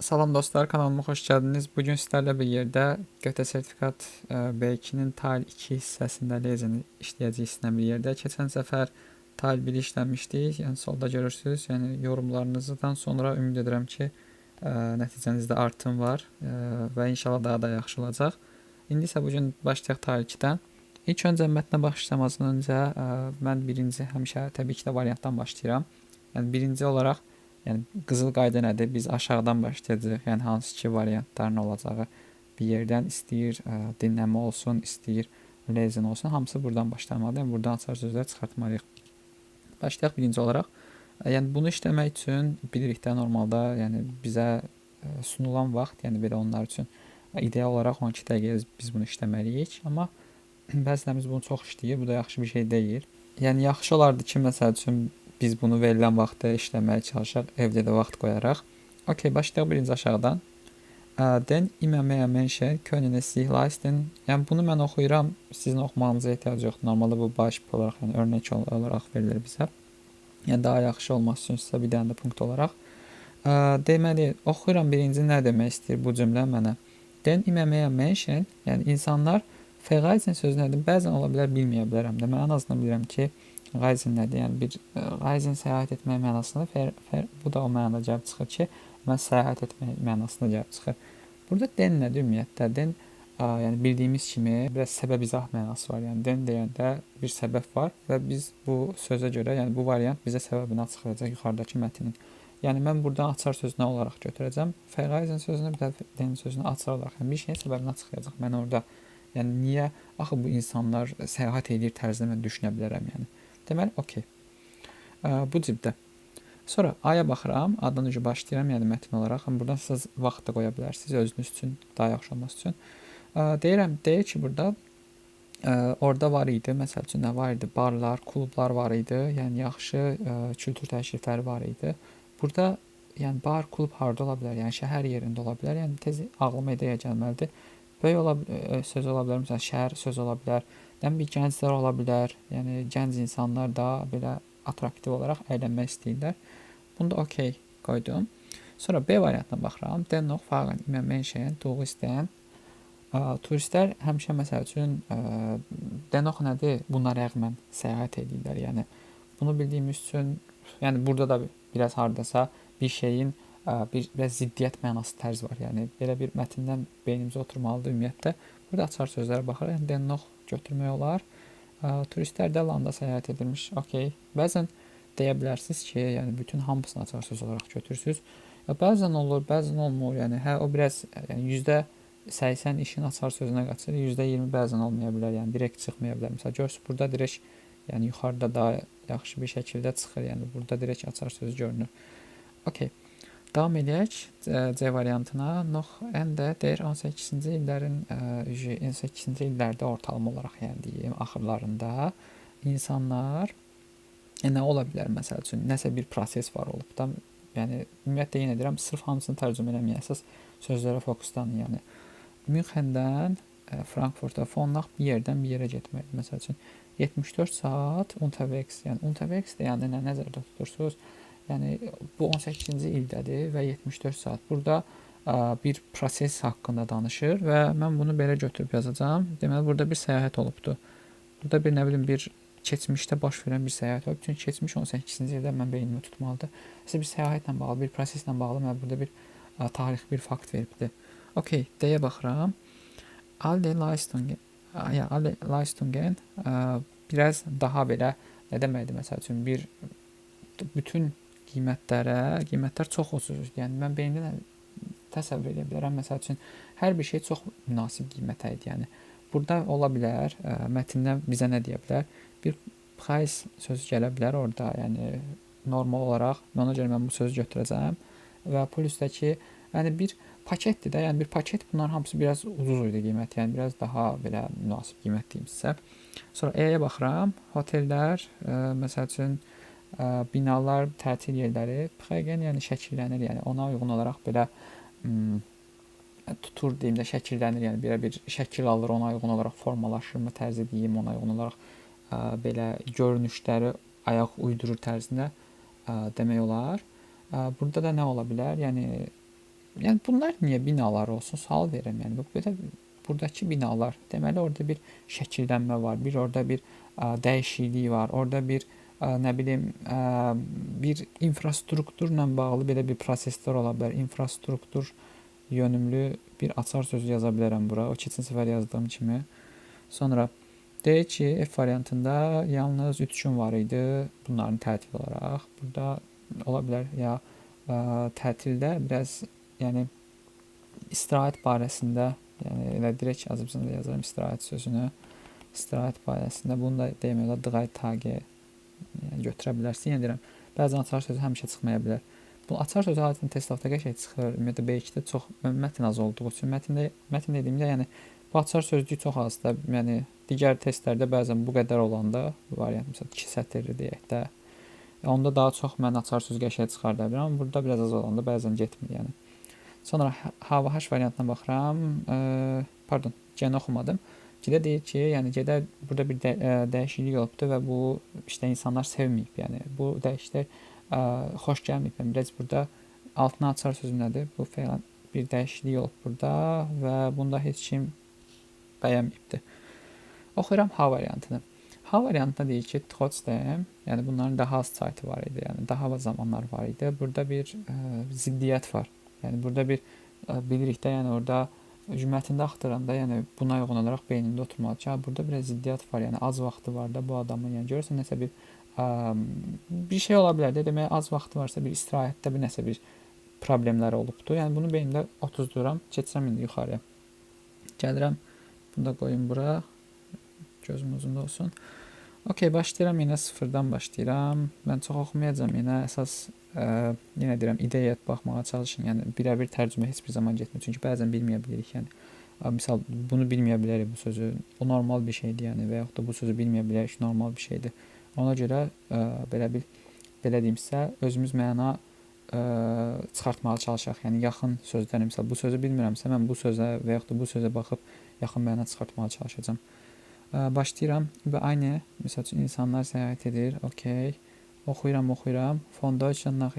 Salam dostlar, kanalıma xoş gəldiniz. Bugün sizlərlə bir yerdə Göte Sertifikat B2-nin Teil 2 hissəsində Lesen işləyəcəyik sizinlə bir yerdə. Keçən səfər Teil 1-i işləmişdik. Yəni solda görürsüz. Yəni yorumlarınızdan sonra ümid edirəm ki, nəticənizdə artım var və inşallah daha da yaxşı olacaq. İndi isə bu gün başlayaq Teil 2-dən. İlk öncə mətnə başlamazdan öncə mən birinci həmişə təbii ki də variantdan başlayıram. Yəni birinci olaraq, yəni qızıl qayda nədir? Biz aşağıdan başlayacağıq. Yəni hansı ki variantların olacağı bir yerdən istəyir dinləmə olsun, istəyir lesen olsun, hamısı buradan başlamalıdır. Yəni buradan açar sözlər çıxartmalıyıq. Başlayaq birinci olaraq. Yəni bunu işləmək üçün bilirik də normalda, yəni bizə sunulan vaxt, yəni belə onlar üçün ideal olaraq 12 dəqiqə biz bunu işləməliyik. Amma bəzilərimiz bunu çox işləyir. Bu da yaxşı bir şey deyil. Yəni yaxşı olardı ki, məsəl üçün biz bunu verilən vaxtda işləməyə çalışaq, evdə də vaxt qoyaraq. Okey, başlayaq birinci aşağıdan. Denn immer mehr Menschen können es sich leisten. Yəni bunu mən oxuyuram, sizin oxumağınıza ehtiyac yoxdur. Normalda bu baş olaraq, yəni örnək olaraq verilir bizə. Yəni daha yaxşı olması üçün sizə bir dənə də punkt olaraq. Deməli, oxuyuram birinci nə demək istəyir bu cümlə mənə. Denn immer mehr Menschen, yəni insanlar, verreisen sözü nədir? Bəzən ola bilər, bilməyə bilərəm də. Mən ən azından bilirəm ki, reisen nədir? Yəni bir reisen səyahət etmək mənasında, bu da o mənada gəlib çıxır ki, mən səyahət etmək mənasında gəlib çıxır. Burada denn nədir ümumiyyətlə? Den, yəni bildiyimiz kimi biraz səbəb izah mənası var. Yəni den deyəndə bir səbəb var və biz bu sözə görə, yəni bu variant bizə səbəbini açıqlayacaq yuxarıdakı mətnin. Yəni mən buradan açar sözünü olaraq götürəcəm. Verreisen sözünü, bir də den sözünü açar olaraq. Yəni bir şeyin səbəbini açıqlayacaq. Mən orada, yəni niyə axı bu insanlar səyahət edir tərzində mən düşünə bilərəm yəni. Deməli, okey. Bu cibdə. Sonra A-ya baxıram. A-dan ucu başlayıram, yəni mətn olaraq. Həm buradan siz vaxt da qoya bilərsiniz özünüz üçün, daha yaxşı olması üçün. Deyirəm, deyir ki, burada orada var idi. Məsəl üçün nə var idi? Barlar, klublar var idi. Yəni yaxşı kültür təşrifləri var idi. Burada yəni bar, klub harda ola bilər? Yəni şəhər yerində ola bilər. Yəni tez ağlıma ideya gəlməlidir. Böyük ola söz ola bilər, məsələn, şəhər söz ola bilər. Nə bir gənclər ola bilər. Yəni gənc insanlar da belə attraktiv olaraq əylənmək istəyirlər. Bunu da okey qoydum. Sonra B variantına baxıram. Dennoch fahren immer Menschen, Touristen. Turistlər həmişə məsəl üçün dennoch nədir? Buna rəğmən səyahət edirlər. Yəni bunu bildiyimiz üçün, yəni burada da biraz hardasa bir şeyin bir biraz ziddiyyət mənası tərz var. Yəni belə bir mətndən beynimizə oturmalıdır ümumiyyətlə. Burada açar sözlərə baxırıq. Yəni dennoch götürmək olar. Turistlər də Landa səyahət edirmiş. Okey. Bəzən deyə bilərsiniz ki, yəni bütün hamısını açar söz olaraq götürsüz. Ya bəzən olur, bəzən olmur. Yəni hə o biraz, yəni %80 işin açar sözünə qaçır, %20 bəzən olmaya bilər. Yəni direkt çıxmaya bilər. Məsələn, görürsüz burada direkt, yəni yuxarıda daha yaxşı bir şəkildə çıxır. Yəni burada direkt açar sözü görünür. Okey. Davam eləyək C variantına. Noch Ende der 18-ci illərin 18-ci illərdə ortalama olaraq, yəni deyim, axırlarında insanlar nə ola bilər məsəl üçün, nəsə bir proses var olub da. Yəni ümumiyyətlə yenə deyirəm, sırf hamısını tərcümə eləməyin, əsas sözlərə fokuslanın. Yəni Münxendən Frankfurta, von nach bir yerdən bir yerə getmək. Məsəl üçün 74 saat unterwegs, yəni unterwegs deyəndə nə nəzərdə tutursunuz? Yəni bu 18-ci ildədir və 74 saat. Burada bir proses haqqında danışır və mən bunu belə götürüb yazacağam. Deməli burada bir səyahət olubdur. Burada bir nə bilim bir keçmişdə baş verən bir səyahət olub. Çünki keçmiş 18-ci ildə mən beynimə tutmalıdır. Məsələn, bir səyahətlə bağlı, bir proseslə bağlı mənə burada bir tarixi bir fakt veribdir. Okey, D-yə baxıram. Alle Leistungen, ya alle Leistungen biraz daha belə nə deməkdir məsəl üçün bir bütün qiymətlərə, qiymətlər çox ucuz. Yəni mən beynimdə təsəvvür edə bilərəm. Məsəl üçün hər bir şey çox münasib qiymətə idi. Yəni burada ola bilər, mətndə bizə nə deyə bilər? Bir price sözü gələ bilər orada. Yəni normal olaraq ona görə mən bu sözü götürəcəm və plusdakı yəni bir paketdir də, yəni bir paket, bunların hamısı biraz ucuz idi qiymət, yəni biraz daha belə münasib qiymət deyim sizə. Sonra E-yə baxıram. Hotellər, məsəl üçün binalar, tətil yerləri prägen, yəni şəkillənir, yəni ona uyğun olaraq belə tutur deyim də, şəkillənir, yəni belə bir şəkil alır, ona uyğun olaraq formalaşır mı tərzi deyim, ona uyğun olaraq belə görünüşləri ayaq uydurur tərzində demək olar. Burada da nə ola bilər? Yəni Yəni bunlar niyə binalar olsun? Sual verirəm. Yəni bu belə buradakı binalar, deməli orada bir şəkillənmə var, bir orada bir dəyişiklik var, orada bir nə bilim bir infrastrukturla bağlı belə bir proseslər ola bilər. İnfrastruktur yönümlü bir açar sözü yaza bilərəm bura. O keçən səfər yazdığım kimi. Sonra deyir ki, F variantında yalnız 3 gün var idi bunların tətil olaraq. Burada ola bilər ya tətildə biraz, yəni istirahət barəsində, yəni elə direkt Azərbaycanda yazıram istirahət sözünü. İstirahət barəsində bunu da demək olar drei Tage, yəni götürə bilərsin. Yəni deyirəm, bəzən açar sözü həmişə çıxmaya bilər. Bu açar sözü adətən TestDaF-da qəşəng çıxır. Ümumiyyətlə B2-də çox mətn az olduğu üçün mətn dediyimdə, yəni bu açar sözlüyü çox azdır. Yəni digər testlərdə bəzən bu qədər olanda variant, məsələn 2 sətirli deyək də. Onda daha çox mən açar sözü qəşəng çıxarda bilirəm, amma burada biraz az olanda bəzən getmir yəni. Sonra H və H variantına baxıram. Pardon, G-ni oxumadım. G-də deyir ki, yəni G-də burada bir dəyişiklik olubdur və bu işte insanlar sevməyib. Yəni bu dəyişikliklər xoş gəlməyib. Yəni biraz burada altına açar sözüm nədir? Bu fəalən bir dəyişiklik olub burada və bunda heç kim bəyənməyibdir. Oxuyuram H variantını. H variantında deyir ki, trotzdem, yəni bunların daha az saytı var idi, yəni daha az zamanlar var idi. Burada bir ziddiyyət var. Yəni burada bir bilirik də, yəni orada mətndə axtaranda, yəni buna uyğun olaraq beynində oturmalı ki, burada biraz ziddiyyət var, yəni az vaxtı var da bu adamın. Yəni görürsən nəsə bir şey ola bilər də, demək az vaxtı varsa bir istirahətdə bir nəsə bir problemlər olubdur. Yəni bunu beynimdə otuzduram, keçirəm indi yuxarıya. Gəlirəm, bunu da qoyum bura. Gözüm uzun olsun. Okey, başlayıram yenə sıfırdan başlayıram. Mən çox oxumayacağam yenə. Əsas yenə deyirəm, ideyaya baxmağa çalışın. Yəni birəbir tərcümə heç bir zaman getmir. Çünki bəzən bilməyə bilirik. Yəni misal bunu bilməyə bilərik bu sözü. O normal bir şeydir yəni və yaxud da bu sözü bilməyə bilərik, normal bir şeydir. Ona görə belə bir belə deyimsə, özümüz məna çıxartmağa çalışaq. Yəni yaxın sözləri, misal bu sözü bilmirəmsə, mən bu sözə və yaxud da bu sözə baxıb yaxın məna çıxartmağa çalışacağam. Başlayıram və aynı, misal üçün insanlar səyahət edir. Okey. Oxuyuram. Von Deutschland nach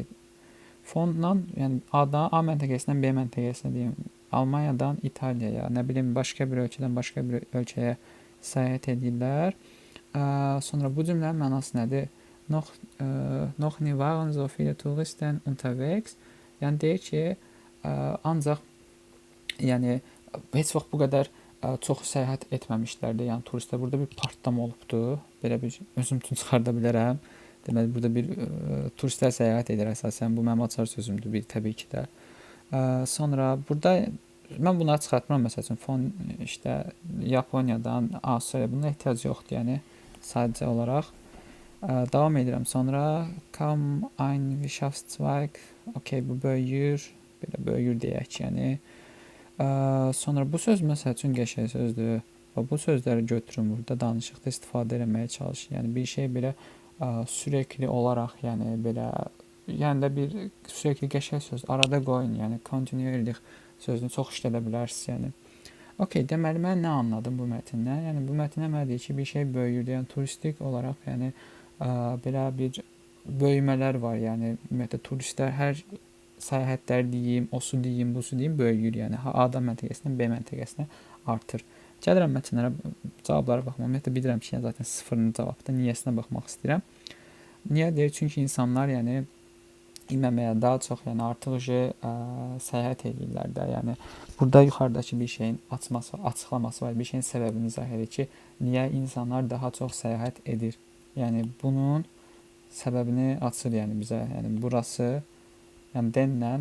Fondan, yəni A-dan A məntəqəsindən B məntəqəsinə deyim, Almaniyadan İtaliyaya, nə bilim başqa bir ölkədən başqa bir ölkəyə səyahət edirlər. Sonra bu cümlənin mənası nədir? Noch nie waren so viele Touristen unterwegs. Yəni deyir ki, ancaq yəni heç vaxt bu qədər çox səyahət etməmişlərdi. Yəni turistlər burada bir partlama olubdu. Belə bir özüm üçün çıxarda bilərəm. Deməli burada bir turistlər səyahət edir əsasən. Bu mənim açar sözümdür bir təbii ki də. Sonra burada mən bunları çıxartmıram məsəl üçün fon işte Yaponiyadan Avstraliya buna ehtiyac yoxdur. Yəni sadəcə olaraq davam edirəm. Sonra kaum ein Wirtschaftszweig. Okey, bu böyüyür. Belə böyüyür deyək, yəni. Sonra bu söz məsəl üçün qəşəng sözdür. Və bu sözləri götürün burada danışıqda istifadə eləməyə çalışın. Yəni bir şey belə sürekli olaraq, yəni belə, yəni də bir sürekli qəşəng söz arada qoyun, yəni kontinuerlik sözünü çox işlədə bilərsiniz, yəni. Okey, deməli mən nə anladım bu mətndən? Yəni bu mətndən mənə deyir ki, bir şey böyüyür, yəni turistik olaraq, yəni belə bir böyümələr var, yəni ümumiyyətlə turistlər hər səyahətlər deyim, osu deyim, busu deyim, böyüyür, yəni A-dan məntəqəsindən B məntəqəsinə artır. Gəlirəm mətnlərə, cavablara baxmaq. Ümumiyyətlə bilirəm ki, yəni zaten sıfırıncı cavabda niyəsinə baxmaq istəyirəm. Niyə deyir? Çünki insanlar yəni iməməyə daha çox, yəni artıq səyahət edirlər də. Yəni burada yuxarıdakı bir şeyin açması, açıqlaması var, bir şeyin səbəbini izah edir ki, niyə insanlar daha çox səyahət edir. Yəni bunun səbəbini açır yəni bizə. Yəni burası, yəni denlə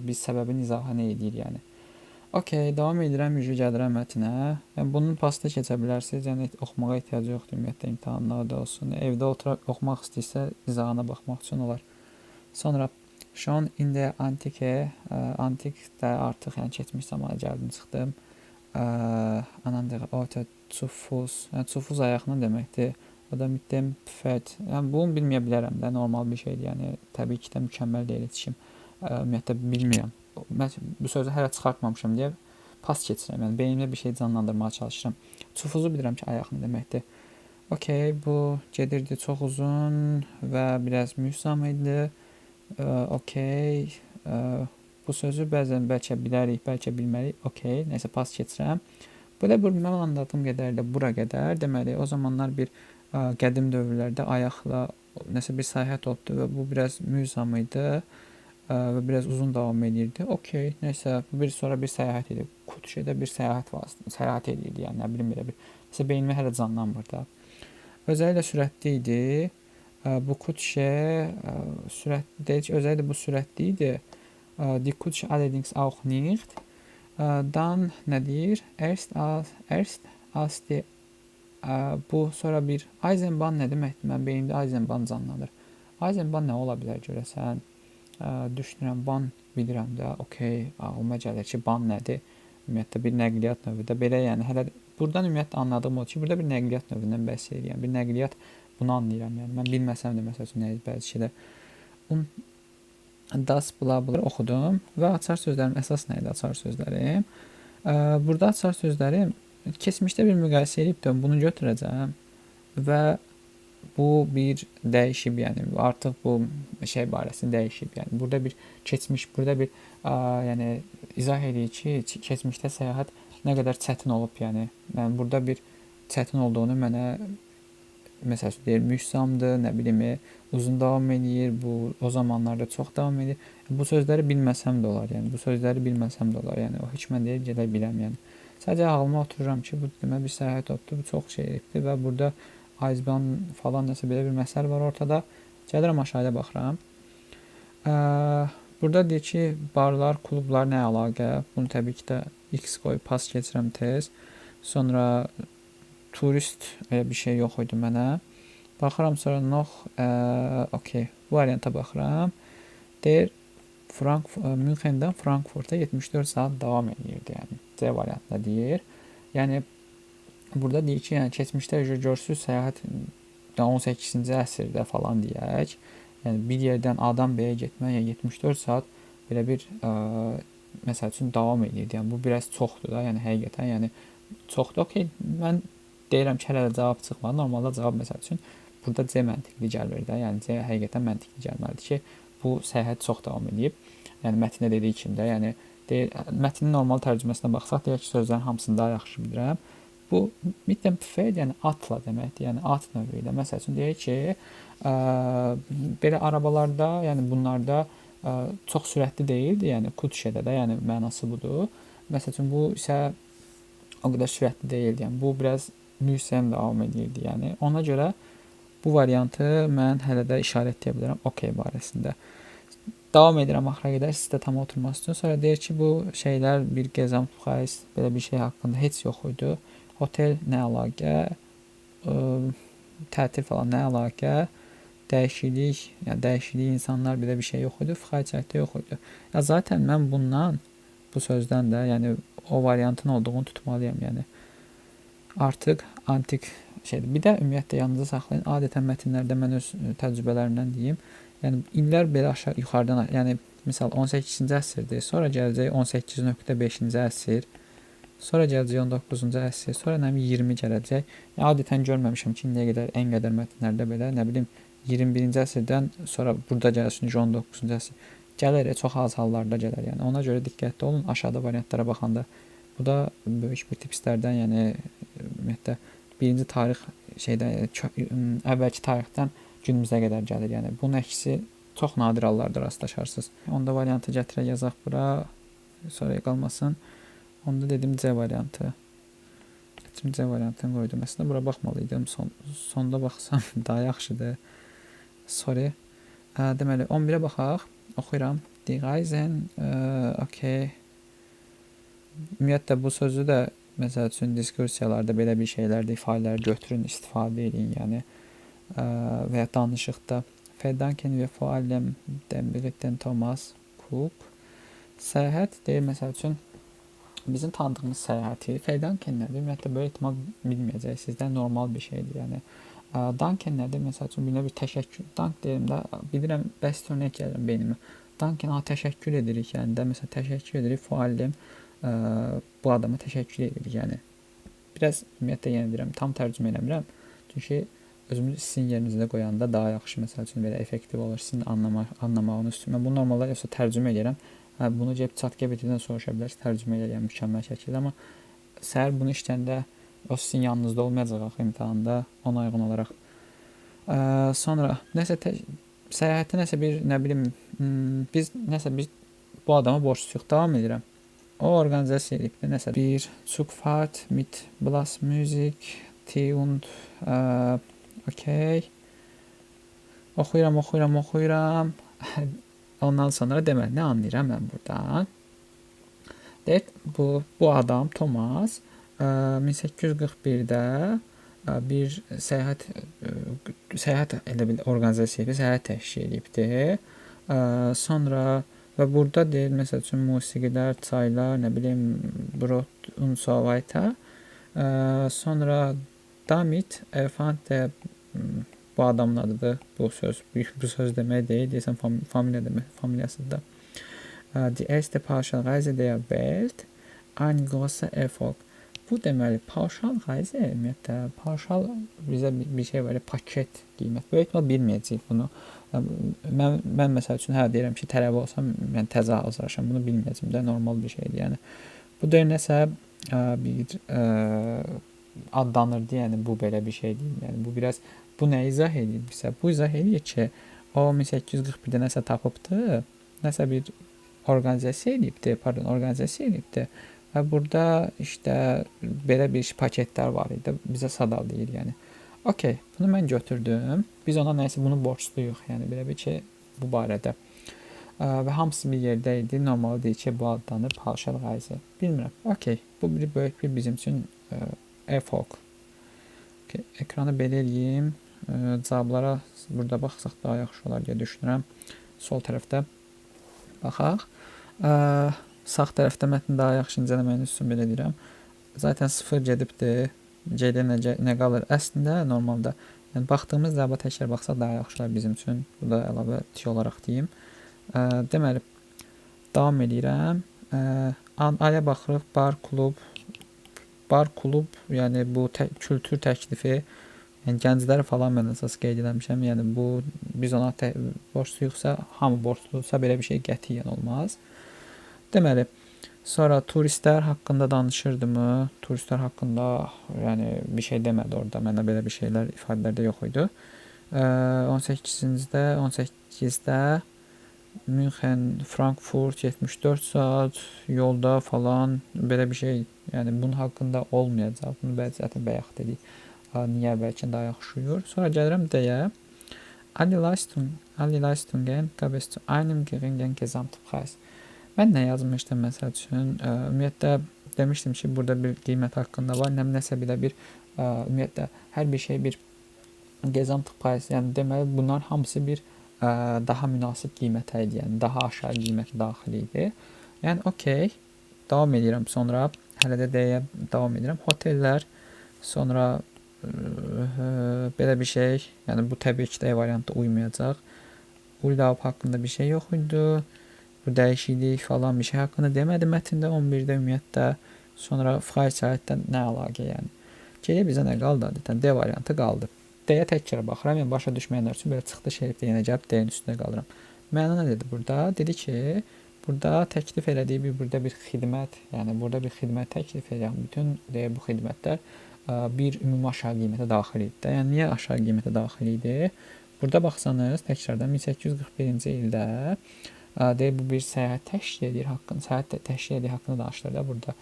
biz səbəbin izahını edir yəni. Okey, davam edirəm, üzü gəlirəm mətnə. Yəni bunun pastı keçə bilərsiniz. Yəni oxumağa ehtiyac yoxdur ümumiyyətlə imtahanlarda olsun. Evdə oturaq oxumaq istəyirsə izahına baxmaq üçün olar. Sonra schon in der Antike, antik də artıq yəni keçmiş zamana gəldim, çıxdım. An andere Orte zu Fuß. Yəni zu Fuß ayaqla deməkdir. O da mit dem Pferd. Yəni bunu bilməyə bilərəm də, normal bir şeydir. Yəni təbii ki də mükəmməl deyil heç kim. Ümumiyyətlə bilmirəm. Mən bu sözü hələ çıxartmamışam deyə pas keçirəm. Yəni beynimdə bir şey canlandırmağa çalışıram. Zu Fußu bilirəm ki, ayaq nə deməkdir. Okey, bu gedirdi çox uzun və biraz mühsam idi. Okey. Bu Bu sözü bəzən bəlkə bilərik, bəlkə bilmərik. Okey, nəysə pas keçirəm. Belə bir mən anladığım qədərilə bura qədər. Deməli, o zamanlar bir qədim dövrlərdə ayaqla nəsə bir səyahət olubdu və bu biraz müzam idi və biraz uzun davam edirdi. Okey, nəysə, bu bir sonra bir səyahət idi. Kutşedə bir səyahət vasitəsilə səyahət edirdi, yəni nə bilim belə bir. Nəsə beynimə hələ canlanmır da. Özəlliklə sürətli idi. Bu Kutsche sürət deyir ki, özəlliklə bu sürətli idi. Die Kutsche allerdings auch nicht. Dann nə deyir? Erst als die bu sonra bir Eisenbahn nə deməkdir? Mən beynimdə Eisenbahn canlanır. Eisenbahn nə ola bilər görəsən? Düşünürəm, ban bilirəm də, okey, ağlıma gəlir ki, ban nədir? Ümumiyyətlə bir nəqliyyat növüdür. Belə yəni hələ buradan ümumiyyətlə anladığım odur ki, burada bir nəqliyyat növündən bəhs edir. Yəni bir nəqliyyat, bunu anlayıram. Yəni mən bilməsəm də məsəl üçün nə bəzi şeylər. Das bla bla oxudum və açar sözlərim əsas nə idi açar sözlərim? Burada açar sözlərim keçmişdə bir müqayisə edib də bunu götürəcəm və bu bir dəyişib, yəni artıq bu şey barəsində dəyişib. Yəni burada bir keçmiş, burada bir yəni izah edir ki, keçmişdə səyahət nə qədər çətin olub, yəni mən burada bir çətin olduğunu mənə məsəl üçün deyir, mühsamdır, nə bilim, uzun davam eləyir, bu o zamanlarda çox davam edir. Bu sözləri bilməsəm də olar, yəni bu sözləri bilməsəm də olar. Yəni o heç mən deyir, gələ biləm, yəni. Sadəcə ağlıma otururam ki, bu demək bir səyahət olubdu, bu çox şey edibdi və burada Eisenbahn falan nəsə belə bir məsəl var ortada. Gəlirəm aşağıya baxıram. Burada deyir ki, barlar, klublar nə əlaqə? Bunu təbii ki də X qoyub pas keçirəm tez. Sonra turist elə bir şey yox idi mənə. Baxıram sonra noch, okey, bu varianta baxıram. Deyir, Münxendən Frankfurta 74 saat davam edirdi, yəni C variantında deyir. Yəni burada deyir ki, yəni keçmişdə görürsüz səyahət 18-ci əsrdə falan deyək. Yəni bir yerdən A-dan B-yə getmək, yəni 74 saat belə bir məsəl üçün davam edirdi. Yəni bu biraz çoxdur da, yəni həqiqətən, yəni çoxdur. Okey, mən deyirəm ki, hələ də cavab çıxmadı. Normalda cavab məsəl üçün burada C məntiqli gəlir də. Yəni C həqiqətən məntiqli gəlməlidir ki, bu səyahət çox davam edib. Yəni mətndə dediyi kimi də, yəni deyir, mətnin normal tərcüməsinə baxsaq, deyək ki, sözlərin hamısını daha yaxşı bilirəm. Bu mit dem Pferd, yəni atla deməkdir. Yəni at növü ilə. Məsəl üçün deyək ki, belə arabalarda, yəni bunlarda çox sürətli deyildi, yəni Kutşedə də, yəni mənası budur. Məsəl üçün bu isə o qədər sürətli deyildi. Yəni bu biraz mühsəm davam edirdi. Yəni ona görə bu variantı mən hələ də işarətləyə bilərəm okey barəsində. Davam edirəm axıra qədər, sizdə tam oturması üçün. Sonra deyir ki, bu şeylər bir Gesamtpreis belə bir şey haqqında heç yox idi. Otel nə əlaqə, tətil falan nə əlaqə, dəyişiklik, yəni dəyişiklik insanlar belə bir şey yox idi, Freizeitdə yox idi. Ya zaten mən bundan, bu sözdən də, yəni o variantın olduğunu tutmalıyam, yəni artıq antik şeydir. Bir də ümumiyyətlə yanınıza saxlayın. Adətən mətnlərdə mən öz təcrübələrimdən deyim. Yəni illər belə aşağı yuxarıdan, yəni misal 18-ci əsrdir, sonra gələcək 18.5-ci əsr, sonra gələcək 19-cu əsr, sonra nə bilim 20 gələcək. Yəni adətən görməmişəm ki, indiyə qədər ən qədər mətnlərdə belə, nə bilim 21-ci əsrdən sonra burada gəlsin 19-cu əsr. Gəlir, çox az hallarda gəlir. Yəni ona görə diqqətli olun aşağıda variantlara baxanda. Bu da böyük bir tipslərdən, yəni ümumiyyətlə birinci tarix şeydən, əvvəlki tarixdən günümüzə qədər gəlir. Yəni bunun əksi çox nadir hallarda rastlaşarsınız. Onda variantı gətirək yazaq bura, sonraya qalmasın. Onda dedim C variantı. Gətirim C variantını qoydum. Əslində bura baxmalıydım. Sonda baxsam daha yaxşıdır. Sorry. Deməli 11-ə baxaq. Oxuyuram. Die Reisen, okey. Ümumiyyətlə bu sözü də məsəl üçün diskursiyalarda belə bir şeylərdə ifadələr götürün, istifadə edin, yəni və ya danışıqda. Verdanken wir vor allem den Briten Thomas Cook. Səyahət deyir, məsəl üçün bizim tanıdığımız səyahəti Verdanken nədir? Ümumiyyətlə belə ehtimal bilməyəcəksiniz də, normal bir şeydir. Yəni Danken nədir? Məsəl üçün birinə bir təşəkkür. Dank deyirəm də, bilirəm, bəsit örnək gəlirəm beynimə. Danken, təşəkkür edirik, yəni də məsələn təşəkkür edirik vor allem bu adama təşəkkür edirik. Yəni biraz ümumiyyətlə yenə deyirəm, tam tərcümə eləmirəm. Çünki özümüzü sizin yerinizdə qoyanda daha yaxşı, məsəl üçün belə effektiv olur sizin anlamağınız üçün. Mən bunu normalda yoxsa tərcümə edirəm. Bunu gəlib ChatGPT-dən soruşa bilərsiniz, tərcümə eləyər, yəni mükəmməl şəkildə. Amma səhər bunu işləyəndə o sizin yanınızda olmayacaq axı imtahanda, ona uyğun olaraq. Sonra nəsə səyahətdə nəsə bir, nə bilim, biz nəsə biz bu adama borcluyuq. Davam edirəm. O orqanizasiya edib də nəsə bir Zugfahrt mit Blasmusik, Tee und okey. Oxuyuram, oxuyuram, oxuyuram. Ondan sonra deməli nə anlayıram mən burdan? Deyir, bu adam Thomas 1841-də bir səyahət elə bil orqanizasiya edib, səyahət təşkil edibdi. Sonra və burada deyir, məsəl üçün musiqilər, çaylar, nə bilim, Brot und so weiter. Sonra damit erfand bu adamın adıdır. Bu söz, bu söz demək deyil, deyəsən familiya demək, familiyasıdır da. Die erste Pauschalreise der Welt, ein großer Erfolg. Bu deməli Pauschalreise ümumiyyətlə pauşal bizə bir şey var, paket qiymət. Böyük ehtimal bilməyəcəyik bunu. Mən məsəl üçün hə deyirəm ki, tələbə olsam mən təzə hazırlaşam. Bunu bilməyəcəm də, normal bir şeydir. Yəni bu deyir nəsə bir adlanırdı, yəni bu belə bir şey deyil. Yəni bu biraz bu nə izah edir bizə? Bu izah edir ki, o 1841-də nəsə tapıbdı, nəsə bir orqanizasiya edibdi, pardon, orqanizasiya edibdi. Və burada işte belə bir paketlər var idi. Bizə sadalayır yəni. Okey, bunu mən götürdüm. Biz ona nəsə bunu borcluyuq. Yəni belə bir ki, bu barədə. Və hamısı bir yerdə idi. Normalda deyir ki, bu adlanır Pauschalreise. Bilmirəm. Okey, bu bir böyük bir bizim üçün Erfolg. Okay, ekranı belə eləyim. Cavablara burada baxsaq daha yaxşı olar deyə düşünürəm. Sol tərəfdə baxaq. Sağ tərəfdə mətni daha yaxşı incələməyiniz üçün belə deyirəm. Zaten 0 gedibdir. C-də nə qalır? Əslində normalda, yəni baxdığımız cavaba təkrar baxsaq daha yaxşı olar bizim üçün. Bu da əlavə tiyo olaraq deyim. Deməli, davam eləyirəm. Aya baxırıq. Bar, klub. Bar, klub, yəni bu kültür təklifi. Yəni gəncləri falan mən əsas qeyd eləmişəm. Yəni bu biz ona borcluyuqsa, hamı borcludursa belə bir şey qətiyyən olmaz. Deməli, sonra turistlər haqqında danışırdımı? Turistlər haqqında yəni bir şey demədi orada. Mənə belə bir şeylər ifadələrdə yox idi. 18-də 18-də Münxen, Frankfurt 74 saat yolda falan belə bir şey. Yəni bunun haqqında olmayacaq. Bunu bəzi zaten bayaq dedik. Niyə bəlkə daha yaxşı uyur. Sonra gəlirəm D-yə. Alle Leistungen gab es zu einem geringen Gesamtpreis. Mən nə yazmışdım məsəl üçün? Ümumiyyətlə demişdim ki, burada bir qiymət haqqında var. Nəsə belə bir ümumiyyətlə hər bir şey bir Gesamtpreis, yəni deməli bunlar hamısı bir daha münasib qiymətə idi, yəni daha aşağı qiymətə daxil idi. Yəni okey, davam edirəm sonra. Hələ də D-yə davam edirəm. Hotellər, sonra belə bir şey, yəni bu təbii ki D variantı uymayacaq. Urlaub haqqında bir şey yox idi. Bu dəyişiklik falan bir şey haqqında demədi mətndə 11-də ümumiyyətlə. Sonra Freizeitdən nə əlaqə yəni. Geriyə bizə nə qaldı adətən? D variantı qaldı. D-yə tək kərə baxıram. Yəni başa düşməyənlər üçün belə çıxdış eləyib də yenə gəlib D-nin üstünə qalıram. Məna nə dedi burada? Dedi ki, burada təklif elədiyi bir burada bir xidmət, yəni burada bir xidmət təklif edirəm. Bütün deyə bu xidmətlər bir ümumi aşağı qiymətə daxil idi. Yəni niyə aşağı qiymətə daxil idi? Burada baxsanız təkrardan 1841-ci ildə deyir bu bir səyahət təşkil edir haqqında, səyahət təşkil edir haqqında danışılır da burada.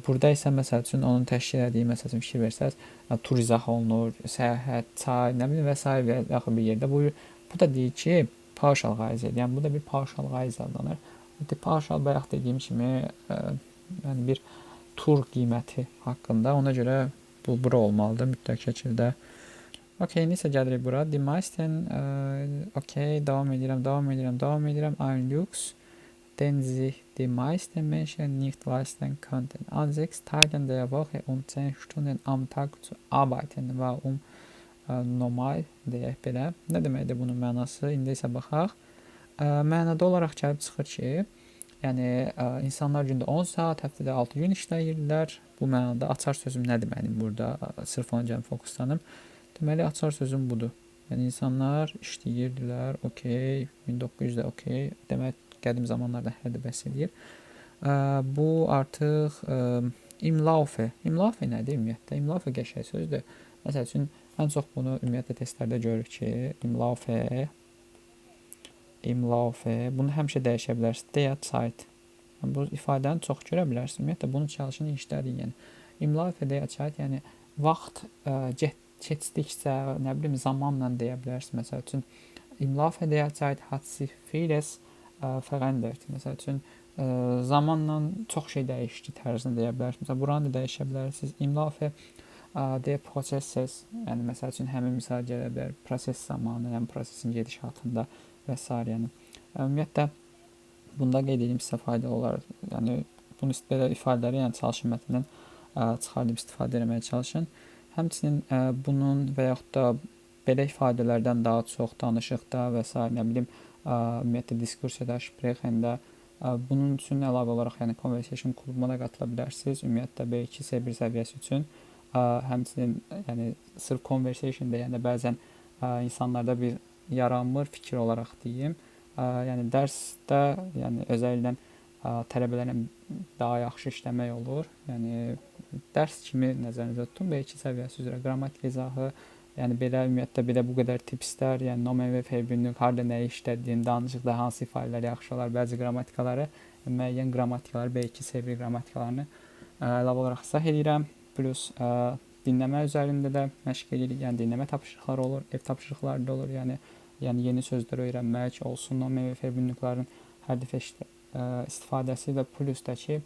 Burada isə məsəl üçün onun təşkil elədiyi, məsəl üçün fikir versəz, tur izah olunur, səyahət, çay, nə bilim və sair və yaxud bir yerdə. Bu da deyir ki, Pauschalreise. Yəni bu da bir Pauschalreise adlanır. Pauschal bayaq dediyim kimi, yəni bir tur qiyməti haqqında. Ona görə bu bura olmalıdır mütləq şəkildə. Okey, indi isə gəlirik bura. Die meisten, okey, davam edirəm, davam edirəm, davam edirəm. Ein Lux, den sich die meisten Menschen nicht leisten könnten. An 6 Tagen der Woche und 10 Stunden am Tag zu arbeiten war normal deyək belə. Nə deməkdir bunun mənası? İndi isə baxaq. Mənada olaraq gəlib çıxır ki, yəni insanlar gündə 10 saat, həftədə 6 gün işləyirdilər. Bu mənada açar sözüm nədir mənim burada? Sırf ona gəlib fokuslanım. Deməli, açar sözüm budur. Yəni insanlar işləyirdilər, okey, 1900-də okey. Demək, Qədim zamanlardan hələ də bəhs eləyir. Bu artıq im Laufe. Im Laufe nədir ümumiyyətlə? Im Laufe qəşəng sözdür. Məsəl üçün, ən çox bunu ümumiyyətlə testlərdə görürük ki, im Laufe, im Laufe. Bunu həmişə dəyişə bilərsiniz. Der Zeit. Yəni, bu ifadəni çox görə bilərsiniz. Ümumiyyətlə, bunu çalışın, işlədin. Yəni, im Laufe der Zeit, yəni vaxt keçdikcə, nə bilim, zamanla deyə bilərsiniz. Məsəl üçün, im Laufe der Zeit hat sich vieles verändert. Məsəl üçün, zamanla çox şey dəyişdi tərzini deyə bilərsiniz. Məsələn, buranı da dəyişə bilərsiniz. Im Laufe der Prozesses, yəni məsəl üçün həmin misal gələ bilər. Proses zamanı, yəni prosesin gedişatında və s. Yəni ümumiyyətlə bunda qeyd edeyim sizə faydalı olar. Yəni bunu belə ifadələri, yəni çalışın mətndən çıxardıb istifadə etməyə çalışın. Həmçinin bunun və yaxud da belə ifadələrdən daha çox danışıqda və s. nə bilim, ümumiyyətlə diskursiyada, Sprechen-də bunun üçün əlavə olaraq, yəni conversation klubuna da qatıla bilərsiniz. Ümumiyyətlə B2 C1 səviyyəsi üçün. Həmçinin yəni sırf conversation-da, yəni bəzən insanlarda bir yaranmır fikir olaraq deyim. Yəni dərsdə, yəni özəlliklə tələbələrlə daha yaxşı işləmək olur. Yəni dərs kimi nəzərinizdə tutun. B2 səviyyəsi üzrə qrammatik izahı, yəni belə ümumiyyətlə belə bu qədər tipslər, yəni Nomen və Verbindung, harda nəyi işlətdiyini, danışıqda hansı ifadələr yaxşı olar, bəzi qrammatikaları, müəyyən qrammatikaları, B2 C1 qrammatikalarını əlavə olaraq izah edirəm. Plus dinləmə üzərində də məşq edirik. Yəni dinləmə tapşırıqları olur, ev tapşırıqları da olur. Yəni yeni sözlər öyrənmək olsun, Nomen və Verbindungların hər dəfə istifadəsi və plus da ki,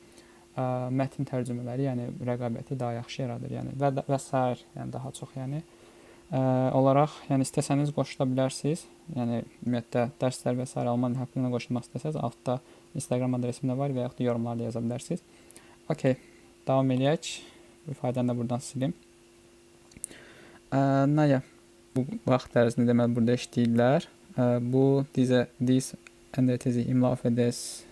mətn tərcümələri, yəni rəqabəti daha yaxşı yaradır. Yəni və sair, yəni daha çox, yəni olaraq, yəni istəsəniz qoşula bilərsiniz. Yəni ümumiyyətlə dərslər və sair alman haqqında qoşulmaq istəsəniz altda Instagram adresim də var və yaxud da yorumlarda yaza bilərsiniz. Okay, davam eləyək. Bu ifadəni də buradan silim. Naya, bu vaxt ərzində deməli burada işləyirlər. Bu diese dies änderte sich im Laufe des.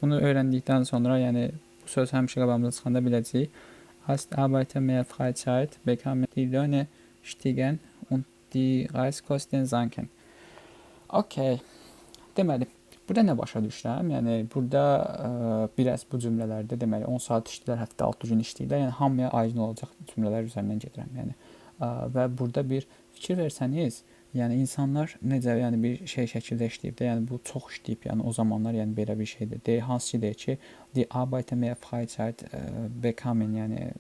Bunu öyrəndikdən sonra, yəni bu söz həmişə qabağımıza çıxanda biləcəyik. Als Arbeiter mehr Freizeit bekamen, die Löhne stiegen und die Reisekosten sanken. Okay. Deməli, burada nə başa düşürəm? Yəni burada biraz bu cümlələrdə deməli 10 saat işləyirlər, həftə 6 gün işləyirlər. Yəni hamıya aydın olacaq cümlələr üzərindən gedirəm. Yəni və burada bir fikir versəniz, yəni insanlar necə, yəni bir şey şəkildə işləyib də, yəni bu çox işləyib, yəni o zamanlar, yəni belə bir şeydir. Deyir, hansı ki deyir ki, die Arbeiter mehr Freizeit bekamen, yəni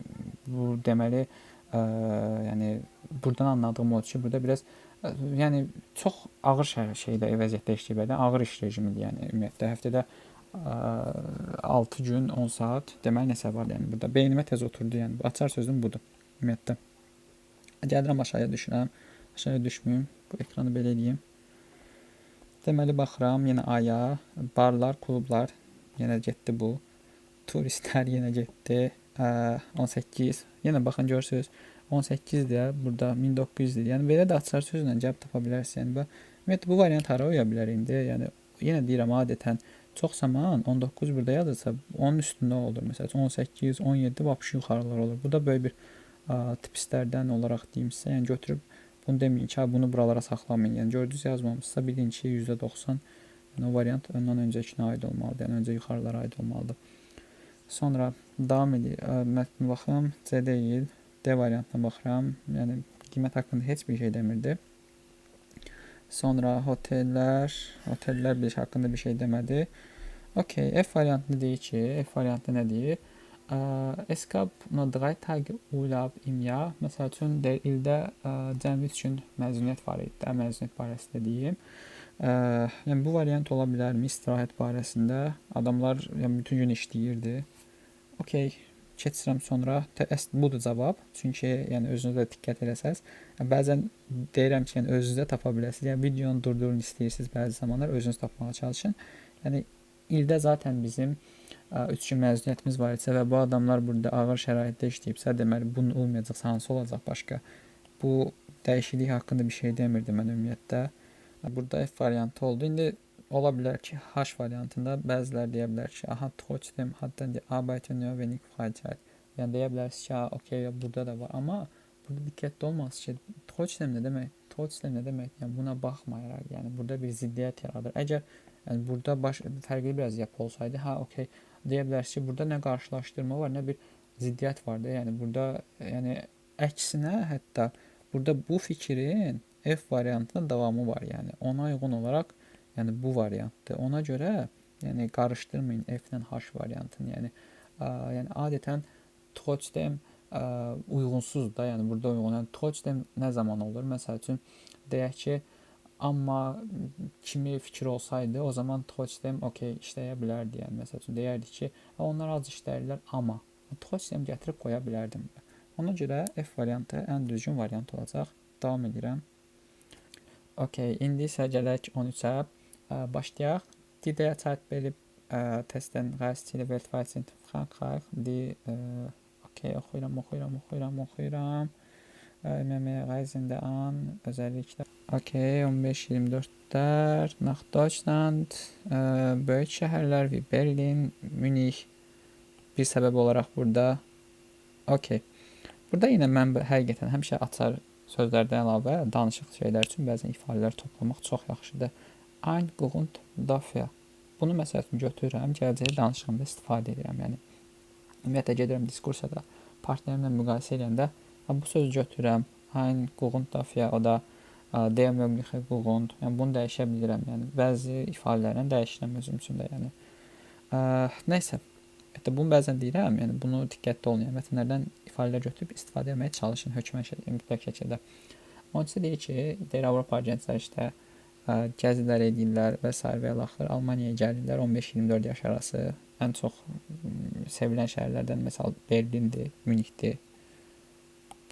bu deməli yəni buradan anladığım odur ki, burada biraz yəni çox ağır şeydə vəziyyətdə işləyiblər də, ağır iş rejimidir, yəni ümumiyyətlə həftədə 6 gün 10 saat deməli nəsə var, yəni burada beynimə tez oturdu, yəni açar sözüm budur ümumiyyətlə. Gəlirəm aşağıya düşürəm. Aşağıya düşməyim. Bu ekranı belə eləyim. Deməli baxıram yenə aya, barlar, klublar yenə getdi bu. Turistlər yenə getdi. 18. Yenə baxın görürsüz. 18 deyə burada 1900-dir. Yəni belə də açar sözlə cavab tapa bilərsiniz. Yəni bu ümumiyyətlə bu variant hara uya bilər indi? Yəni yenə deyirəm, adətən çox zaman 19 burada yazılsa onun üstündə olur. Məsəl üçün 18, 17 vapşı yuxarılar olur. Bu da böyük bir tipslərdən olaraq deyim sizə. Yəni götürüb bunu deməyin ki, bunu buralara saxlamayın. Yəni gördünüz yazmamışsa bilin ki, %90 yəni o variant ondan öncəkinə aid olmalıdır. Yəni öncə yuxarılara aid olmalıdır. Sonra davam edir. Mətnə baxım. C deyil. D variantına baxıram. Yəni qiymət haqqında heç bir şey demirdi. Sonra otellər, otellər bir haqqında bir şey demədi. Okay, F variantında deyir ki, F variantı nə deyir? Es gab nur 3 Tage Urlaub im Jahr. Məsəl üçün deyir, ildə cəmi 3 gün məzuniyyət var idi də, məzuniyyət barəsində deyim. Yəni bu variant ola bilərmi istirahət barəsində? Adamlar yəni bütün gün işləyirdi. Okay, keçirəm sonra. Budur cavab. Çünki yəni özünüzə də diqqət eləsəz, yəni, bəzən deyirəm ki, yəni özünüzdə tapa biləsiniz. Yəni videonu durdurun istəyirsiniz bəzi zamanlar özünüz tapmağa çalışın. Yəni ildə zaten bizim 3 gün məzuniyyətimiz var idisə və bu adamlar burada ağır şəraitdə işləyibsə, deməli bunun olmayacaqsa hansı olacaq başqa? Bu dəyişiklik haqqında bir şey demirdim mən ümumiyyətlə. Burada F variantı oldu. İndi ola bilər ki, H variantında bəzilər deyə bilər ki, aha, trotzdem hatten die Arbeiter nur wenig Freizeit. Yəni deyə bilərsiniz ki, ha, okey, burada da var. Amma burada diqqətli olmalısınız ki, trotzdem nə demək? Trotzdem nə demək? Yəni buna baxmayaraq, yəni burada bir ziddiyyət yaradır. Əgər Yəni burada fərqli biraz yapı olsaydı, ha, okey, deyə bilərsiniz ki, burada nə qarşılaşdırma var, nə bir ziddiyyət var da. Yəni burada, yəni əksinə hətta burada bu fikrin F variantının davamı var. Yəni ona uyğun olaraq, yəni bu variantdır. Ona görə yəni qarışdırmayın F ilə H variantını. Yəni yəni adətən trotzdem uyğunsuzdur da. Yəni burada uyğun. Yəni trotzdem nə zaman olur? Məsəl üçün deyək ki, amma kimi fikir olsaydı, o zaman trotzdem okey işləyə bilərdi. Yəni məsəl üçün deyərdik ki, onlar az işləyirlər, amma trotzdem gətirib qoya bilərdim. Ona görə F variantı ən düzgün variant olacaq. Davam edirəm. Okey, indi isə gələk 13-ə. Başlayaq. Die derzeit beliebtesten Reiseziele weltweit sind Frankreich, die okey, oxuyuram, oxuyuram, oxuyuram, oxuyuram. Immer Reisende an, özellikle. Okey, 15-24'ler, nach Deutschland, böyük şəhərlər wie Berlin, Münih bir səbəb olaraq burada. Okey. Burada yenə mən həqiqətən həmişə açar sözlərdən əlavə danışıq şeylər üçün bəzən ifadələr toplamaq çox yaxşıdır. Ein Grund dafür. Bunu məsəl üçün götürürəm, gələcək danışığımda istifadə edirəm. Yəni ümumiyyətlə gedirəm diskursiyada partnerimlə müqayisə edəndə bu sözü götürürəm. Ein Grund dafür, o da der mögliche Grund. Yəni bunu dəyişə bilirəm. Yəni bəzi ifadələrlə dəyişirəm özüm üçün də, yəni. Nəysə. Hətta bunu bəzən deyirəm, yəni bunu diqqətli olun. Yəni mətnlərdən ifadələr götürüb istifadə etməyə çalışın hökmən mütləq şəkildə. Onun üçün deyir ki, deyir Avropa gənclər işte gəzilər edirlər və sair və ilaxır. Almaniyaya gəlirlər 15-24 yaş arası. Ən çox sevilən şəhərlərdən məsəl Berlindir, Münihdir.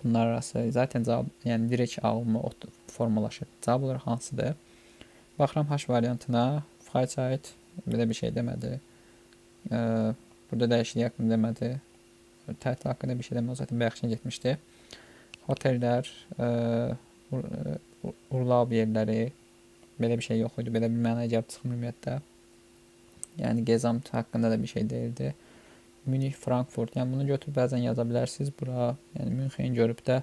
Bunlar arası zaten cavab, yəni direkt ağlıma formalaşır. Cavab olaraq hansıdır? Baxıram H variantına. Freizeit belə bir şey demədi. Burada dəyişiklik haqqında demədi. Tətil haqqında bir şey demədi. O zaten bayaqdan getmişdi. Hotellər, Urlaub yerləri belə bir şey yox idi. Belə bir mənaya gəlib çıxmır ümumiyyətlə. Yəni Gesamt haqqında da bir şey deyildi. Münih, Frankfurt. Yəni bunu götürüb bəzən yaza bilərsiniz bura. Yəni Münxen görüb də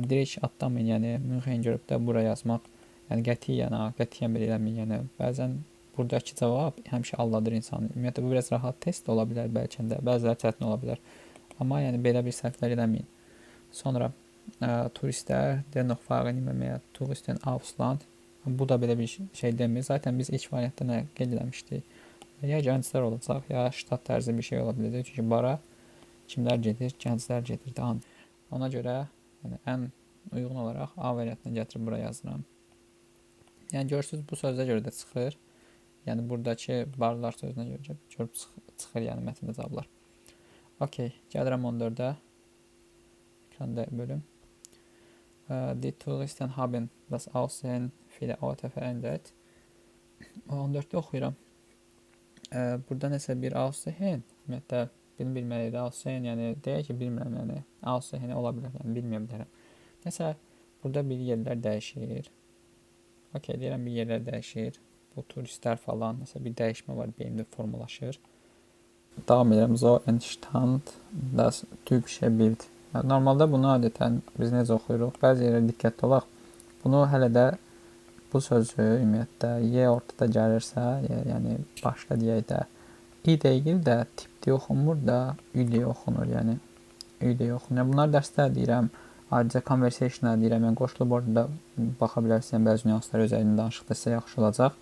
direkt atlamayın. Yəni Münxen görüb də bura yazmaq. Yəni qətiyyən, qətiyyən belə eləməyin. Yəni bəzən buradakı cavab həmişə aldadır insanı. Ümumiyyətlə bu biraz rahat test də ola bilər bəlkə də. Bəziləri çətin ola bilər. Amma yəni belə bir səhvlər eləməyin. Sonra turistlər, dennoch fahren immer mehr Touristen Ausland. Bu da belə bir şey demir. Zaten biz ilk variantda nə qeyd eləmişdik? Ya gənclər olacaq, ya ştat tərzi bir şey ola biləcək. Çünki bara kimlər gedir? Gənclər gedir. Ona görə yəni, ən uyğun olaraq A variantını gətirib bura yazıram. Yəni görürsünüz bu sözə görə də çıxır. Yəni buradakı barlar sözünə görə görüb çıxır yəni mətndə cavablar. Okey, gəlirəm 14-ə. Ekranda bölüm. Die Touristen haben das Aussehen vieler Orte verändert. 14-də oxuyuram. Burada nəsə bir Aussehen, ümumiyyətlə bunu bilməliydi. Aussehen, yəni deyək ki, bilmirəm, yəni Aussehen ola bilər, yəni bilməyə bilərəm. Nəsə burada bir yerlər dəyişir. Okey, deyirəm bir yerlər dəyişir. Bu turistlər falan, nəsə bir dəyişmə var, beynimdə formalaşır. Davam edirəm. So entstand das typische Bild. Yəni, normalda bunu adətən biz necə oxuyuruq? Bəzi yerlərdə diqqətli olaq. Bunu hələ də bu sözü ümumiyyətlə Y ortada gəlirsə, yəni başqa deyək də i deyil də tip deyə oxunmur da ü deyə oxunur, yəni ü deyə oxunur. Yəni, bunlar dərsdə deyirəm, ayrıca conversation deyirəm, yəni qoşulub orada da baxa bilərsiniz, yəni, bəzi nüanslar üzərində danışıqda sizə yaxşı olacaq.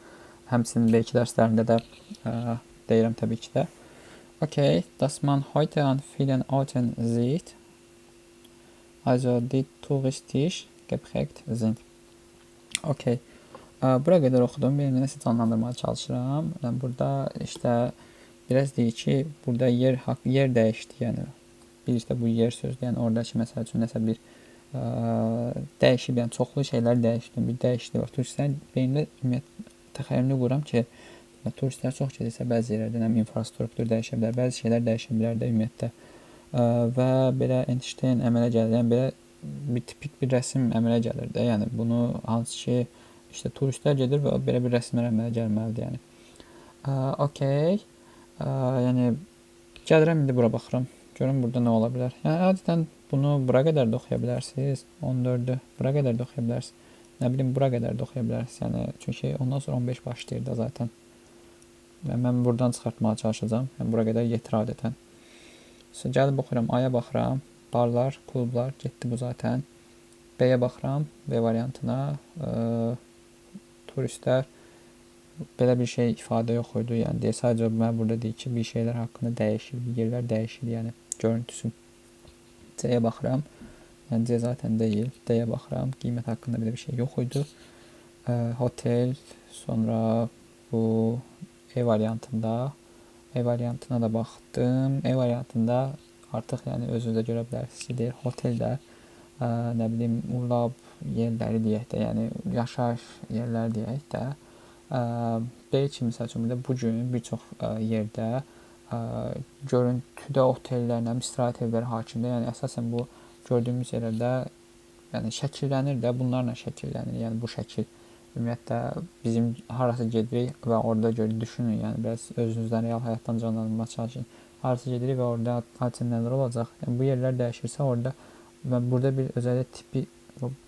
Həmçinin B2 dərslərində də deyirəm təbii ki də. Okay, dass man heute an vielen Orten sieht, also die touristisch geprägt sind. Okay. Bura qədər oxudum. Benim nəsə canlandırmağa çalışıram. Yəni burada işte biraz deyir ki, burada yer dəyişdi, yəni bir işte bu yer sözdür. Yəni oradakı məsəl üçün nəsə bir dəyişib, yəni çoxlu şeylər dəyişdi, bir dəyişiklik var. Turistlərin beynində ümumiyyətlə təxəyyülünü qururam ki, turistlər çox gedirsə bəzi yerlərdə həm infrastruktur dəyişə bilər, bəzi şeylər dəyişə bilər də ümumiyyətlə. Və belə entstehen əmələ gəlir, yəni belə bir tipik bir rəsm əmələ gəlir də. Yəni bunu hansı ki, işte turistlər gedir və belə bir rəsmlər əmələ gəlməlidir, yəni. Okey. Yəni gəlirəm indi bura baxıram. Görüm burada nə ola bilər. Yəni adətən bunu bura qədər də oxuya bilərsiniz. 14-ü bura qədər də oxuya bilərsiniz. Nə bilim bura qədər də oxuya bilərsiniz. Yəni çünki ondan sonra 15 başlayır da zaten. Mən buradan çıxartmağa çalışacağam. Yəni bura qədər yetir adətən. Sonra gəlib oxuyuram, A-ya baxıram. Barlar, klublar getdi bu zaten. B-yə baxıram, B variantına. Turistlər belə bir şey ifadə yox idi. Yəni deyə sadəcə mən burada deyir ki, bir şeylər haqqında dəyişir, bir yerlər dəyişir, yəni görüntüsü. C-yə baxıram. Yəni C zaten deyil. D-yə baxıram. Qiymət haqqında belə bir şey yox idi. Hotel, sonra bu E variantında. E variantına da baxdım. E variantında artıq yəni özünüz də görə bilərsiniz ki, deyir hoteldə nə bilim Urlaub yerləri deyək də, yəni yaşayış yerləri deyək də. B kimi məsəl üçün burada bu gün bir çox yerdə görüntüdə otellərlə istirahət evləri hakimdir. Yəni əsasən bu gördüyümüz yerlərdə yəni şəkillənir də, bunlarla şəkillənir. Yəni bu şəkil ümumiyyətlə bizim harasa gedirik və orada görün, düşünün, yəni biraz özünüzdən real həyatdan canlandırmağa çalışın. Harasa gedirik və orada adətən nələr olacaq? Yəni bu yerlər dəyişirsə orada və burada bir özəlliklə tipi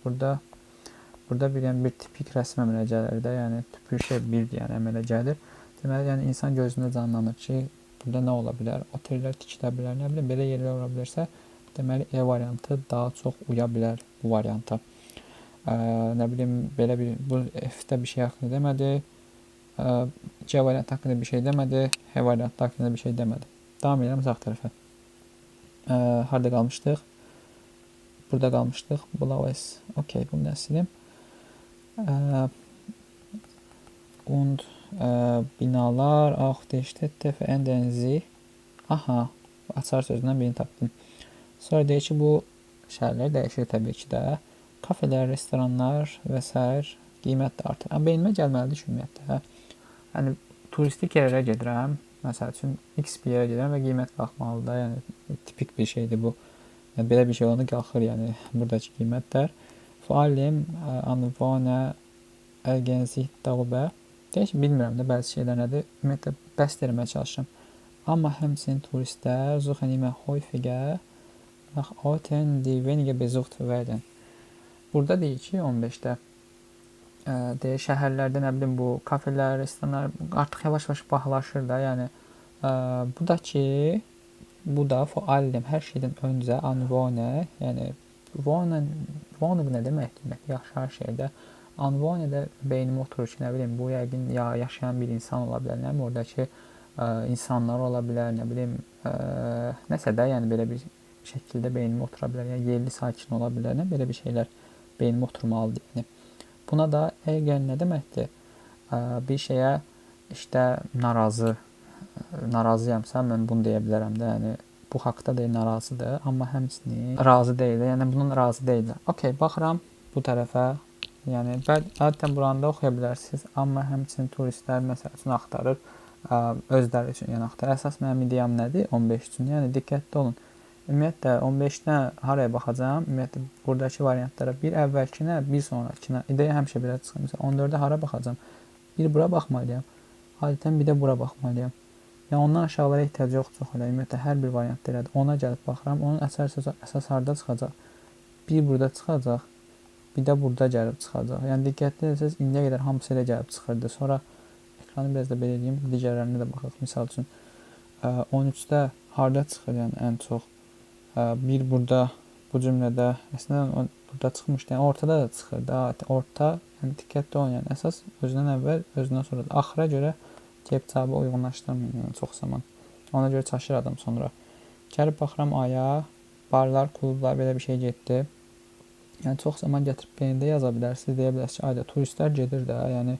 burada bir yəni bir tipik rəsm əmələ gəlir də, yəni tipik şey bir yəni əmələ gəlir. Deməli, yəni insan gözündə canlanır ki, burada nə ola bilər? Otellər tikilə bilər, nə bilim belə yerlər ola bilərsə, deməli E variantı daha çox uya bilər bu varianta. Nə bilim belə bir bu F-də bir şey haqqında demədi. C variantı haqqında bir şey demədi. H variantı haqqında bir şey demədi. Davam edirəm sağ tərəfə. Harda qalmışdıq? Burada qalmışdıq. Blaues. Okay, bunu da silim. Und binalar auch die Städte verändern sich. Aha, açar sözündən birini tapdım. Sonra deyir ki, bu şəhərlər dəyişir təbii ki də. Kafelər, restoranlar və sair qiymət də artır. Amma beynimə gəlməlidir ki, ümumiyyətlə. Yəni turistik yerlərə gedirəm. Məsəl üçün X bir yerə gedirəm və qiymət qalxmalıdır da. Yəni tipik bir şeydir bu. Yəni belə bir şey olanda qalxır, yəni buradakı qiymətlər. Vor allem Anwohner ärgern sich darüber. Deyək ki, bilmirəm də bəzi şeylər nədir. Ümumiyyətlə bəst eləməyə çalışıram. Amma həmçinin turistlər suchen immer häufiger nach Orten, die weniger besucht werden. Burada deyir ki, 15-də deyir şəhərlərdə nə bilim bu kafelər, restoranlar artıq yavaş-yavaş bahalaşır da, yəni bu da ki, bu da vor allem hər şeydən öncə Anwohner, yəni wohnen, Wohnung nə deməkdir? Ümumiyyətlə yaşayış yerdə. Anwohner də beynimə oturur ki, nə bilim bu yəqin ya yaşayan bir insan ola bilər, nə bilim oradakı insanlar ola bilər, nə bilim nəsə də, yəni belə bir şəkildə beynimə otura bilər, yəni yerli sakin ola bilər, nə belə bir şeylər beynimə oturmalıdır. Yəni buna da ärgern nə deməkdir? Bir şeyə işte narazı, narazıyamsa mən bunu deyə bilərəm də, yəni bu haqda deyil narazıdır, amma həmçinin razı deyil, yəni bundan razı deyil. Okay, baxıram bu tərəfə. Yəni adətən buranı da oxuya bilərsiniz, amma həmçinin turistlər məsəl üçün axtarır, özləri üçün yəni axtarır. Əsas mənim ideyam nədir 15 üçün? Yəni diqqətli olun. Ümumiyyətlə 15-də haraya baxacağam? Ümumiyyətlə buradakı variantlara bir əvvəlkinə, bir sonrakına. İdeya həmişə belə çıxır. Məsələn 14-də hara baxacağam? Bir bura baxmalıyam. Adətən bir də bura baxmalıyam. Yəni ondan aşağılara ehtiyac yoxdur çox elə. Ümumiyyətlə hər bir variantda elədir. Ona gəlib baxıram. Onun əsas harda çıxacaq? Bir burada çıxacaq. Bir də burada gəlib çıxacaq. Yəni diqqətli etsəniz indiyə qədər hamısı elə gəlib çıxırdı. Sonra ekranı biraz da belə eləyim, digərlərinə də baxaq. Misal üçün 13-də harda çıxır yəni ən çox? Bir burada bu cümlədə əslində burada çıxmışdı. Yəni ortada da çıxır da. Orta, yəni diqqətli olun. Yəni əsas özündən əvvəl, özündən sonra da. Axıra görə gəlib cavabı uyğunlaşdırmayın yəni çox zaman. Ona görə çaşır adam sonra. Gəlib baxıram aya, barlar, klublar belə bir şey getdi. Yəni çox zaman gətirib beynində yaza bilərsiniz, deyə bilərsiniz ki, ayda turistlər gedir də, yəni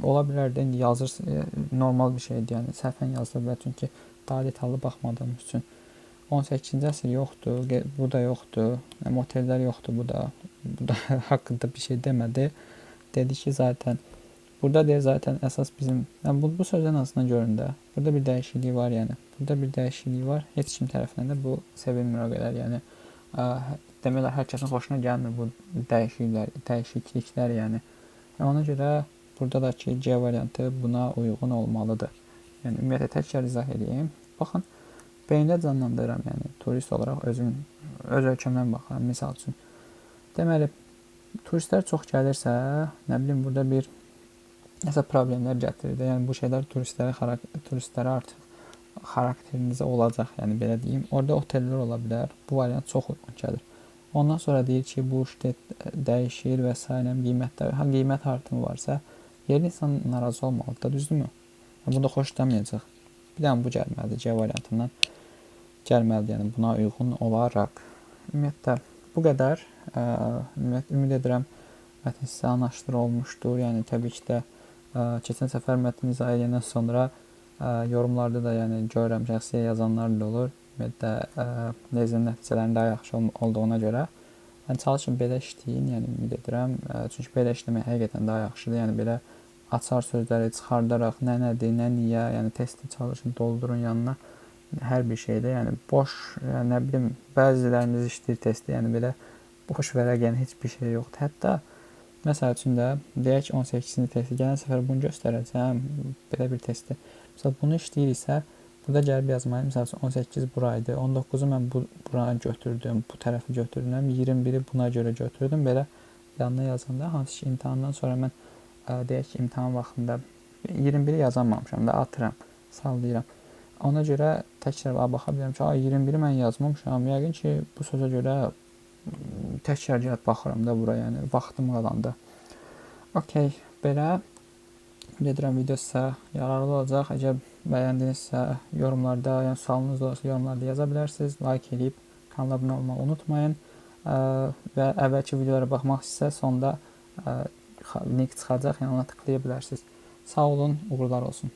ola bilər də indi yazır, normal bir şeydir, yəni səhvən yazıla bilər çünki daha detallı baxmadığımız üçün. 18-ci əsr yoxdur, bu da yoxdur, motellər yoxdur, bu da haqqında bir şey demədi. Dedi ki, zaten burada deyir zaten əsas bizim, yəni bu sözün azından görün də. Burada bir dəyişiklik var yəni. Burada bir dəyişiklik var. Heç kim tərəfindən də bu sevilmir o qədər. Yəni demək olar hər kəsin xoşuna gəlmir bu dəyişikliklər, dəyişikliklər yəni. Yəni ona görə burada da ki C variantı buna uyğun olmalıdır. Yəni ümumiyyətlə təkrar izah edeyim. Baxın, beyində canlandırıram, yəni turist olaraq özüm öz ölkəmdən baxıram misal üçün. Deməli, turistlər çox gəlirsə, nə bilim burada bir Nəsə problemlər gətirir də. Yəni bu şeylər turistlərə artıq xarakterinizə olacaq, yəni belə deyim. Orada otellər ola bilər. Bu variant çox uyğun gəlir. Ondan sonra deyir ki, bu shtet dəyişir və s. qiymətlər, ha qiymət artımı varsa, yerli insan narazı olmalıdır da, düzdürmü? Yəni, bunu da xoşlamayacaq. Bir dənə bu gəlməlidir, C variantından gəlməlidir, yəni buna uyğun olaraq. Ümumiyyətlə, bu qədər. Ümumiyyətlə, ümid edirəm mətn sizə anlaşılır olmuşdur. Yəni təbii ki də keçən səfər mətni izah edəndən sonra yorumlarda da yəni görürəm şəxsiyə yazanlar da olur. Ümumiyyətlə Lesen nəticələrinin daha yaxşı olduğuna görə. Yəni çalışın belə işləyin, yəni ümid edirəm. Çünki belə işləmək həqiqətən daha yaxşıdır. Yəni belə açar sözləri çıxardaraq nə nədir, nə niyə, yəni testi çalışın, doldurun yanına hər bir şeydə, yəni boş, yəni nə bilim, bəziləriniz işləyir testi, yəni belə boş vərəq, yəni heç bir şey yoxdur. Hətta məsəl üçün də deyək ki, 18-ci testi, gələn səfər bunu göstərəcəm, belə bir testi. Məsəl bunu işləyiriksə, burada gəlib yazmalıyım. Məsəl üçün 18 buraydı, 19-u mən buranı götürdüm, bu tərəfi götürdüm, 21-i buna görə götürdüm. Belə yanına yazanda, hansı ki imtahandan sonra mən deyək ki, imtahan vaxtında 21-i yazamamışam da, atıram, sallayıram. Ona görə təkrar baxa bilərəm ki, 21-i mən yazmamışam. Yəqin ki, bu sözə görə təkrar gəlib baxıram da bura, yəni vaxtım qalanda. Okey, belə gedirəm, video sizə yararlı olacaq. Əgər bəyəndinizsə yorumlarda, yəni sualınız olursa yorumlarda yaza bilərsiniz. Like eləyib kanala abunə olmağı unutmayın. Və əvvəlki videolara baxmaq istəsə sonda link çıxacaq, yəni ona tıklaya bilərsiniz. Sağ olun, uğurlar olsun.